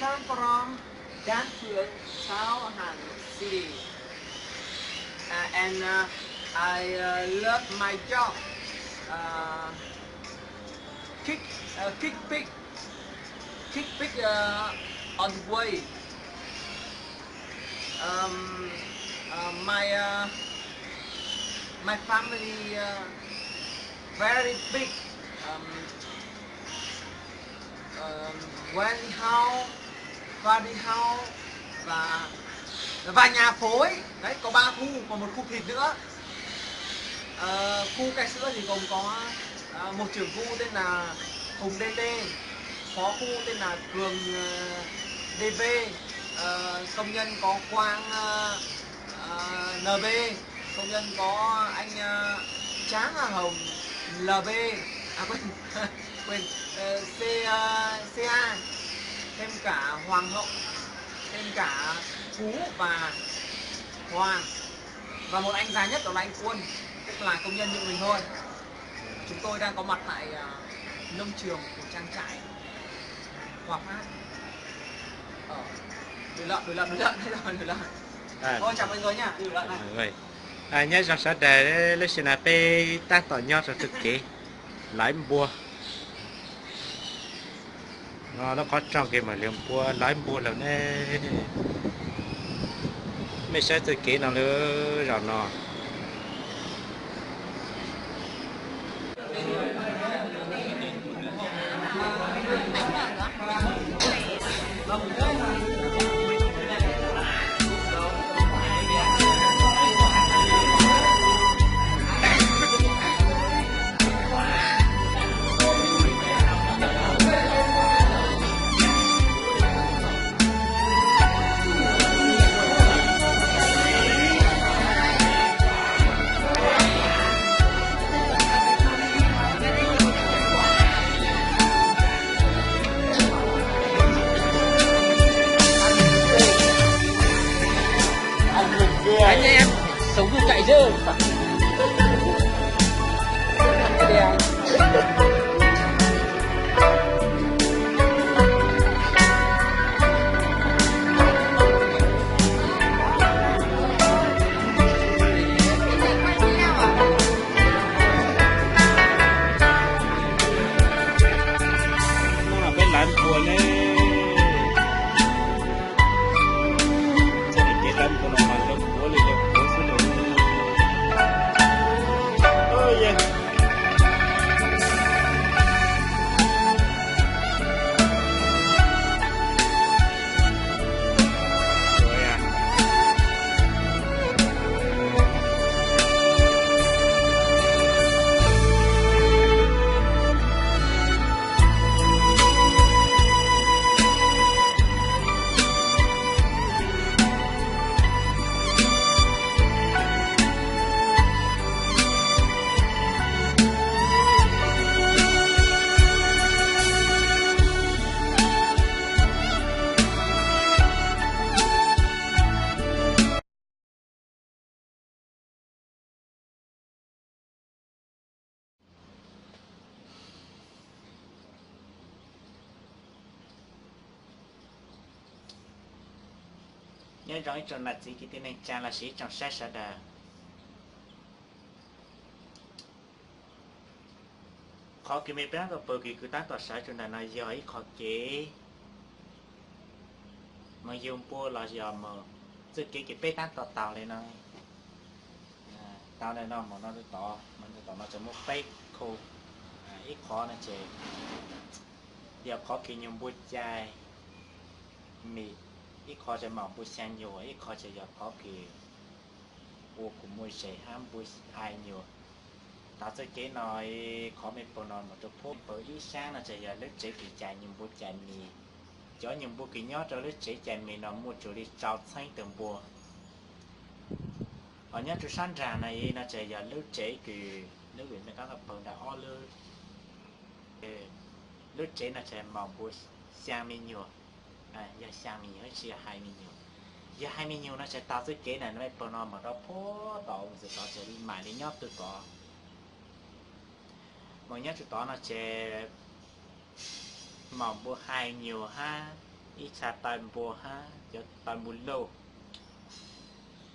Come from Đan Phượng, Thao Hang City. Uh, and uh, I uh, love my job. Uh, kick, uh, kick pig, kick pig uh, on the way. Um, uh, my uh, my family uh, very big. Um, um, one house, five house và và nhà phối. Đấy, có ba khu, còn một khu thịt nữa. Ờ, khu cai sữa thì gồm có ờ, một trưởng khu tên là Hùng đê đê, phó khu tên là Cường ờ, đê vê, ờ, công nhân có Quang ờ, ờ, nờ bê, công nhân có anh ờ, Tráng Hồng lờ bê, à quên, quên, ờ, C, ờ, C A, thêm cả Hoàng hậu, thêm cả Phú và Hoàng. Và một anh già nhất đó là anh Quân, cũng là công nhân như mình thôi. Chúng tôi đang có mặt tại à, nông trường của trang trại Hòa Phát. Ờ, đuổi lợn, đuổi lợn, đuổi lợn, đuổi lợn. Thôi chào mọi người nha, đuổi lợn này. Nyob zoo sawv daws, lub sij hawm no peb tab tom nyob rau txoj kev lawv npua. No lub qhov rooj kev mam li npua, lawv npua lawm ne. Mej saib txoj kev no lawm zaum no. Anh em sống vừa chạy chứ. Peb lawv npua ne. Txoj kev lawv npua no mas lawv npua li lawv npua xwb lawm. Nyob zoo ib tsoom nam txiv kwv tij neej tsa los sis ib tsoom saib sawv daws. Qhov kws me peb tab tom pw kws kuv tab tom sawv rau ntawm no yog ib qhov kev mus yug npua los yog mus txoj kev kws peb tab tom taug li no. Taug li no mus no rau tod, mus rau tom no tseem muaj peb khu. Ib qhov no ces yog qhov kws nyuag npua cai mis, ib qho ces maum npua xyaa nyuag, ib qho ces yog qhov kws ua kuv muaj zes hab npua hais nyuag. Tav txoj kev no, qhov me pawg no mus rau phuab pawg ib sab no ces yog lub tsev kws cais nyuag npua cais mis. Cov nyuag npua kws nyob rau lub tsev cais mis no muaj tsuas li rau txheeb tug npua. Ho nyob rau sab nrag no no ces yog lub tsev kws lub vim me qab pawg nrag ob lub. Lub tsev no ces maum npua xyaa me nyuag, yog xyaa me nyuag tsis yog hais me nyuag. Yog hais me nyuag no ces tav txoj kev na me pawg no mus rau phuab tod mus txog tod ces mam li nyob tw tod. Mus nyob tw tod no ces maum npua hais nyuag hab Ib txha taw npua hab cov taw npua lauj.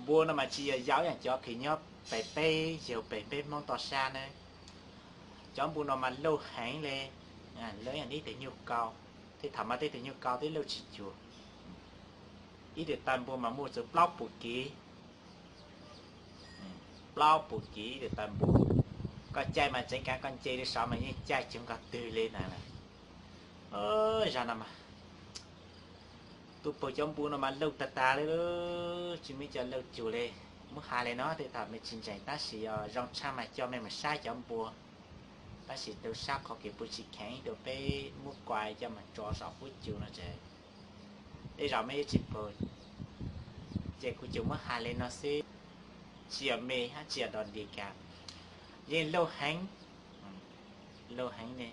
Npua no mas tsis yog yau ib yam cov kws nyob pem peb yawg pem peb Hmoob toj sab na. Cov npua no mas lauj heev le, lawv yog ib tug nyuj kau, tej thaum mas tej tug nyuj kau twb lauj tsis cuag. Ib tug taw npua mas muaj txug plaub puas kiv, plaub puas kiv ib tug taw npua. Koj caij mas tseev kav koj nce li saud mas yeej caij tsis nkaus twg li ntag. Zag no mas tus pawg cov npua no mas lauj tag tag li, tsis muaj ib co lauj cuag li. Muab has li no tej thaum mej tsis ntseeg tab sis yog zoo tshaj mas coj mej mus saib cov npua, tab sis tu sab qhov kws puas tsis kheev rua peb muab kuas coj mus tso saum huab cua no ces tej zaum mej yeej tsis pom. Ces kuv tsuas muab has li no xwb, tsis yog me hab tsis yog dog dig kas, yeej lauj heev, lauj heev ne,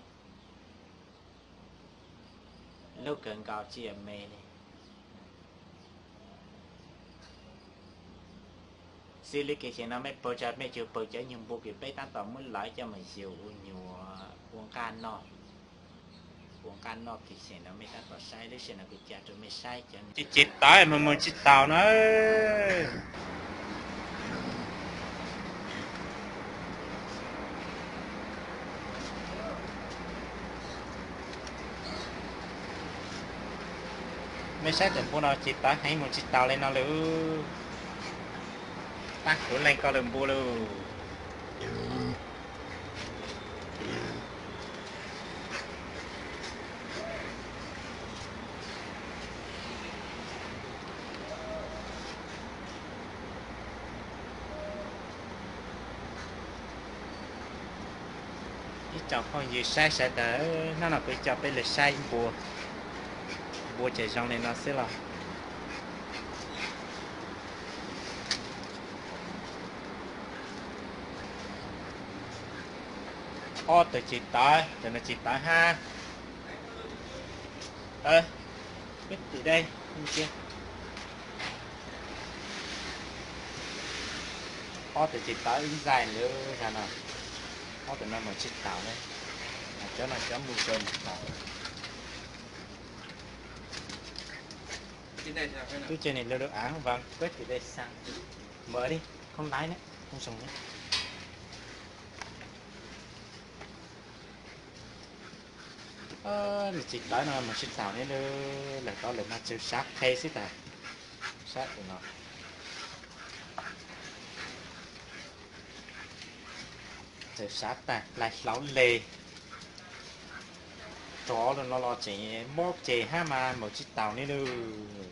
lauj kawg nkaus tsis yog me li. Xws li kws xyeem no mej pom tas mej tsuas pom cov nyuag npua kws peb tab tom muab lawv coj mus yug ua nyuag ua nqaj noj, ua nqaj noj kws xyeem no mej tab tom saib lub sij hawm no kuv ca rau mej saib cov ces tawv mas mus tsis taus na. Mej saib tus npua no ces tawv heev mus tsis taus li no lawm. Pab kuv leej koj lawm npua lauj. Ib tsoom phooj ywg saib sawv daws, hnub no kuv coj peb lug saib npua, npua ces zoo li no xwb los. Ob tug tsis tawv, tus no tsis tawv hab. Peb tim dej, ob tug tsis tawv ib ntxaig lawm zag no. Ob tug no mus tsis taus ne, cov no cov npua zoo mus taus. Tub tse nis lug lug av vas peb tim dej xaa, npam li khoob laib ne, khoob zoo ne. Tsis tawv no mus tsis taus ne, lawv tau lawm mas txawg sav qhe xwb tag. Sab tus no txawg sav tag, lais hlauv le. Rov lug no los tseem mob ceg hab mas mus tsis taus ne lawm.